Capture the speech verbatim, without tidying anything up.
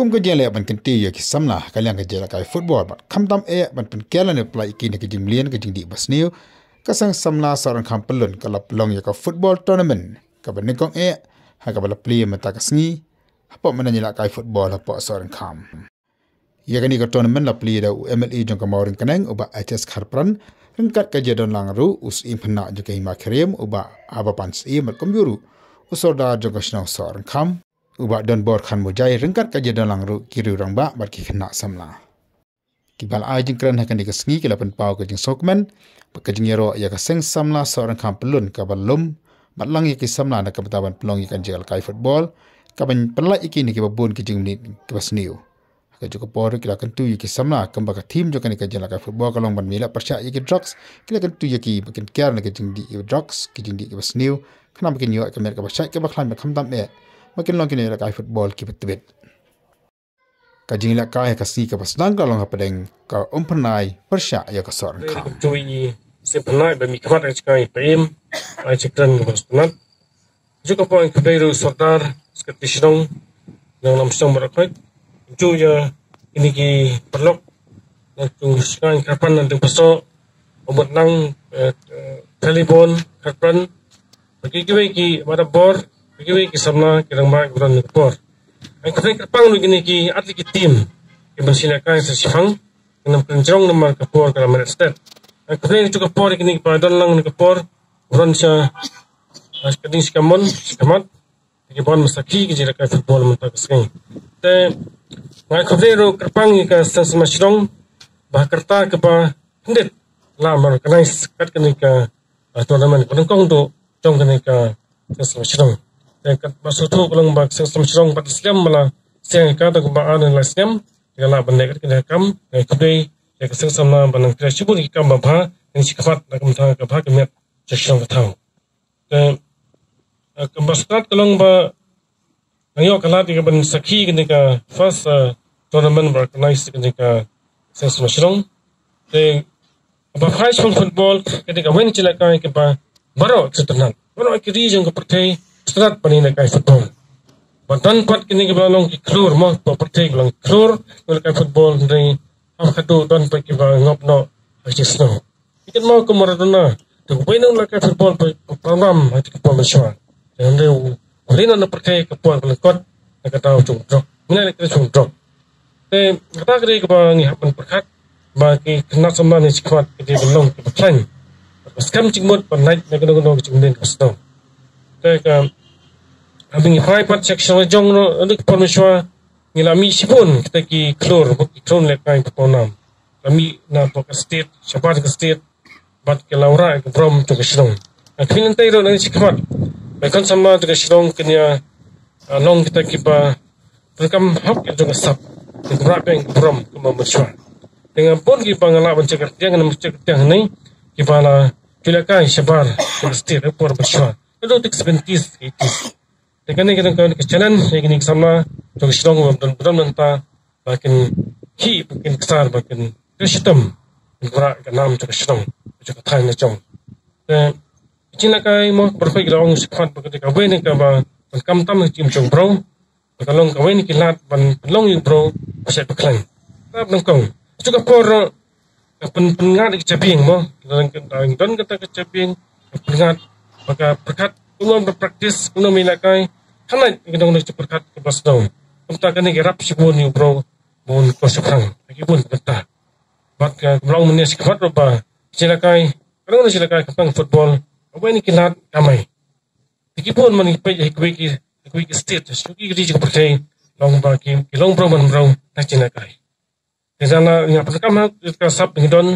Kum ka jingleh ban kyntiew ïa ki samla ha ka liang ka jingïalehkai football bad khamtam eh ban pynker lane pynlait ïa ki na ka jingmlien ka jingdih basniew, ka seng samla Sohryngkham Pyllun ka la pynlong ïa ka football tournament kaba nyngkong eh ha kaba la plie mynta ka sngi hapoh madan ïalehkai football hapoh Sohryngkham. Ïa kane ka tournament la plie da u M L A jong ka Mawryngkneng u Bah H S Kharpran, ryngkat ka jingdonlang ruh u Syiem Khynnah jong ka Hima Khyriem u Bah Abapan Syiem bad kumjuh ruh u Sordar jong ka shnong Sohryngkham u Bah Donbor Kharmujai, ryngkat ka jingdonlang ruh ki riew rangbah bad ki khynnah samla. Kiba la ai jingkren ha kane ka sngi ki la pynpaw ka jingsngewkmen bad ka jingïaroh ïa ka seng samla Sohryngkham Pyllun kaba lum bad lang ïa ki samla na ka bynta ban pynlong ïa ka jingïalehkai football kaban pynlait ïa ki na kiba bun ki jingmlien kiba sniew. Ha kajuh ka por ki la kyntu ïa ki samla kumba ka theme jong kane ka jingïalehkai football ka long ban ym ïaleh pyrshah ïa ki drugs. Ki la kyntu ïa ki ba kin kiar na ka jingdih ïa drugs, ki jingdih kiba sniew, khnang ba kin ïoh ka met kaba shait kaba khlaiñ bad khamtam eh ba kin long ki nongïalehkai football kiba tbit. Ka jingïalehkai ha ka sngi kaba sdang ka long hapdeng ka Umphyrnai pyrshah ïa ka Sohryngkham. Kumjuh i Syiem Khynnah ba mih khmat ha jaka i Paiem, ai jingkren kaba sngewtynnat. Kajuh ka por nga khublei ruh Sordar, Sekretari Shnong, Nongïalam Shnong baroh khoit. Kumjuh ïa kine ki paralok na Jong Shngain Kharpan na Diengpynsok, u Mutnang, eh, eh, Phelibon Kharpan, bad kiwei ki Madam Bor, bad kiwei ki samla ki rangbah kiba don ha kane ka por. Nga khublei kyrpang ruh ïa kine ki athlet ki team kiban shim ïalehkai sa shiphang. Ngam kren jrong namar ka por ka la meret stet. Nga khublei kajuh ka por ïa kine kiba don lang ha kane ka por, ba don sha, ah, ka ding shi kamon shi khmat, kiban sakhi ka jingïalehkai football mynta ka sngi. Te nga khublei ruh kyrpang ïa ka seng samla shnong ba ha ka rta kaba khyndiat la marknai kat kane ka, ah, tournament ba nyngkong duh jong kane ka seng samla shnong. Te katba sngewthuh ka long ba ka seng samla shnong bad slem ba la seng ïa ka da kaba ar ne lai snem ka la ban leh kat kane ka kam. Nga khublei ïa ka seng samla ba nang trei shibun ki kam ba bha, nang shi khmat na ka bynta ka bha ka miat jong ka shnong ka thaw. Te, eh, kaba sngewtynnat ka long ba nga ïoh ka lad ïa ka ban sakhi kane ka first, eh, tournament ba organize kane ka seng samla shnong. Te kaba phai shaphang football kane ka wen jingïalehkai kaba baroh ki sngewtynnat, baroh ki ri jong ka pyrthei sngewtynnat ban ïalehkai football. Ba don pat kine kiba long ki khlur mo, ba pyrthei ba long ki khlur ïalehkai football, hynrei hap haduh don pat kiba ngop noh ha ki snow. Ki kynmaw kum Maradona, te uwei u nongïalehkai football ba, ba pawnam ha ki por mynshuwa. Te hynrei u, u leit noh na pyrthei ka por ka lyngkot na ka daw jong u drok. Mynta leit ka jong u drok. Te kata ka dei kaba ngi hap ban pyrkhat ba ki khynnah samla ngi shi khmat ki dei ban long kiba khlaiñ, ba skhem jingmut ban lait na kano kano ka jingmlien kaba sdang. Te ka, haba ngi phai pat sha ka shnong la jong ruh ha ki por mynshuwa ngi la mih shibun kita ki khlur, ki khlur lehkai ba pawnam. La mih na bad ka state, shabar ka state, bad ki la wanrah ïa ka burom jong ka shnong. Nga khmih lynti ruh nang shi khmat ba ki khun samla jong ka shnong kin ïa, ah, long kita kiba donkam hok ïa jong ka sap, kin wanrah biang ka burom kumba mynshuwa. Te nga bun kiba nga lah ban check kyrtiang, nga check kyrtiang hangne, kiba la ju lehkai shabar jong ka state ha ka por mynshuwa. Ka dei ka seventies, eighties. Te kane ka dei ka challenge ïa kine ki samla jong ka shnong ba don, ba don mynta, ba kin khih, ba kin ksar, ba kin trei shitom, kin wanrah ka nam jong ka shnong, jong ka thaiñ la jong. Te ka jingïalehkai mo, baroh ki la ong shi khmat ba ka dei kawei na kaba donkam tam ha ka jingim jong u briew, ba ka long kawei na ki lad ban pynlong ïa u briew ba shait ba khlaiñ. Te nyngkong, ha kajuh ka por ruh ka pyn, pynngat ïa ka jabieng mo. Don, don, don kata ka jabieng, ka pynngat, ba ka pyrkhat kumno ban practice, kumno ban ïalehkai. Kane ka dei ka jingpyrkhat kaba sdang. Kumta kane ka rap shibun ïa u briew ba un koh shaphrang ha ki bun ki bynta. Bad ka, ka long mynne shi khmat ruh ba ka jingïalehkai, ka long ka jingïalehkai khamtam football, kawei na ki lad kamai. Te ki bun man ki peit ha kiwei ki, ha kiwei ki state, ha kiwei ki ri jong ka pyrthei, long ba ki, ki long briew man briew na ka jingïalehkai. Te sa la nga pyrkhat ha ka sap ngi don.